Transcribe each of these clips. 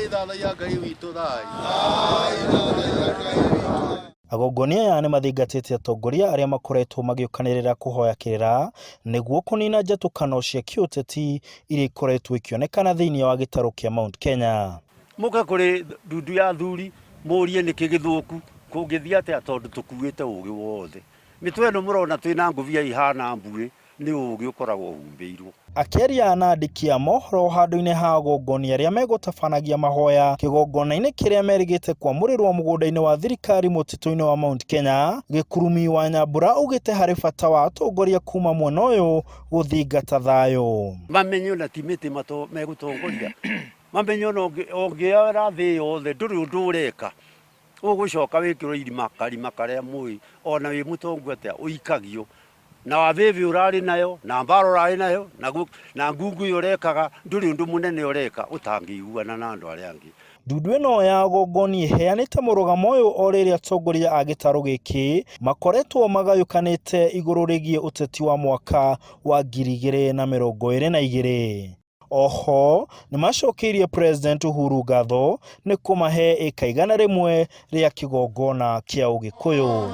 Thathaiya Ngai witũ thai. Agongoni aya nĩ mathingatĩte atongoria arĩa makoretwo magĩũkanĩrĩra kũhoya kĩrĩra nĩguo kũnina njatũkano cia kĩũteti iria ikoretwo ikĩonekana thĩinĩ wa gĩtarũ kĩa Mount Kenya. Mũke kũrĩ ndundu ya athuri mũrie nĩkĩ gĩthũku, kũngĩthiĩ atĩa tondũ tũkuĩte ũgĩ wothe. Mĩtwe ĩno mũrona twĩna ngũbia ihana mbuĩ nĩ ũgĩ ũkoragwo ũhumbĩirwo. Akĩaria na andĩki a mohoro handũ-inĩ ha agongoni arĩa megũtabanagia mahoya kĩgongona-inĩ kĩrĩa merĩgĩte kwamũrĩrwo mũgũnda-inĩ wa thirikari mũtitũ-inĩ wa Mount Kenya, Gĩkurumi wa Nyambura augĩte harĩ bata wa atongoria kuma mwena ũyũ gũthingata thayũ. Mamenye ona ti mĩtĩ megũtongoria, mamenye ona ũngĩoera thĩ yothe ndũrĩ ũndũ ũreka, ũgũcoka wĩkĩrwo irima karima karĩa mũĩ ona wĩ mũtongu atĩa ũikagio. Na wabĩbĩ ũrarĩ nayo, na mbara ũrarĩ nayo, na ngungu ĩyo ũrekaga, ndũrĩ ũndũ mũnene ũreka ũtangĩiguana na andũ arĩa angĩ. Ndundu ĩno ya Gongoni ĩheanĩte mũrũgamo ũyũ o rĩrĩa atongoria a gĩtarũ gĩkĩ makoretwo magayũkanĩte igũrũ rĩgiĩ ũteti wa mwaka wa 2022. Oho nĩmacokeirie President Uhuru ngatho nĩ kũmahe ĩka 100 rĩa kĩgongona kĩa Ũgĩkũyũ.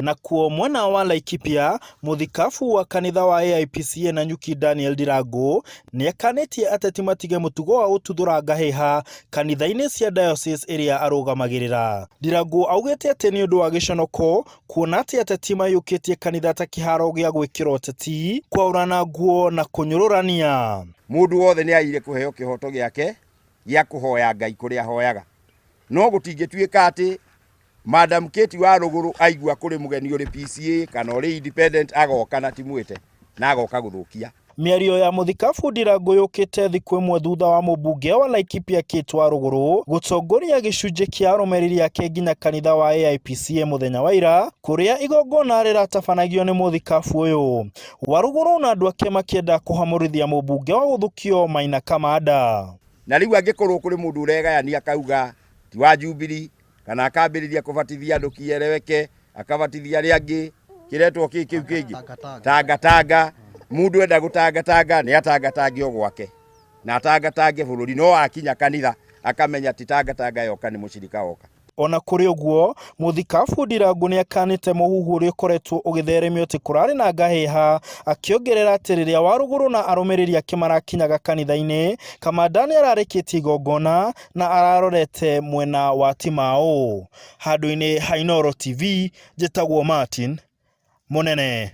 Nakuo mwena wa Laikipia, mũthikabu wa kanitha wa AIPCA Nanyuki Daniel Ndirangu nĩakanĩtie ateti matige mũtugo wa gũtuthũra ngahĩha kanitha-inĩ cia diocese ĩrĩa arũgamagĩrĩra. Ndirangu augĩte atĩ nĩ ũndũ wa gĩconoko kuona atĩ ateti maiyũkĩtie kanitha ta kĩharo gĩa gwĩkĩra ũteti, kwaũrana nguo na kũnyũrũrania. Mũndũ wothe nĩ agĩrĩire kũheo kĩhoto gĩake gĩa kũhoya Ngai kũrĩa ahoyaga. No gũtingĩtuĩka atĩ Madam Kate wa Rũgũrũ aigua kũrĩ mũgeni ũrĩ PCA kana ũrĩ independent agoka na ti mwĩte na agoka gũthũkia. Mĩario ya mũthikabu Ndirangu yũkĩte thikũ ĩmwe thutha wa mũmbunge wa Laikipia Kate Warũgũrũ gũtongoria gĩcunjĩ kĩa arũmĩrĩri ake nginya kanitha wa AIPCA mũthenya wa ira kũrĩa igongona rĩratabanagio nĩ mũthikabu ũyũ. Warũgũrũ na andũ ake makĩenda kũhamũrithia mũmbunge wa gũthukio Maina Kamanda. Na rĩu angĩkorwo kũrĩ mũndũ ũregayania akauga ti wa Jubilee kana akambĩrĩria kũbatithia andũ kiereweke akabatithia arĩa angĩ kĩretwo kĩ kĩu kĩngĩ tangatanga mũndũ enda gũtangatanga nĩ atangatange o gwake na atangatange bũrũri no akinya kanitha akamenya ti tangatanga yoka nĩ mũcirika woka. Ona kũrĩ ũguo, mũthikabu Ndirangu nĩakanĩte mũhuhu ũrĩa ũkoretwo ũgĩtheremio atĩ kũrarĩ na ngahĩha, akĩongerera atĩ rĩrĩa Warũgũrũ na arũmĩrĩri ake marakinyaga kanitha-inĩ, Kamanda nĩararĩkĩtie igongona na ararorete mwena wa Timau. Handũ-inĩ ha Inooro TV, njĩtagwo Martin Mũnene.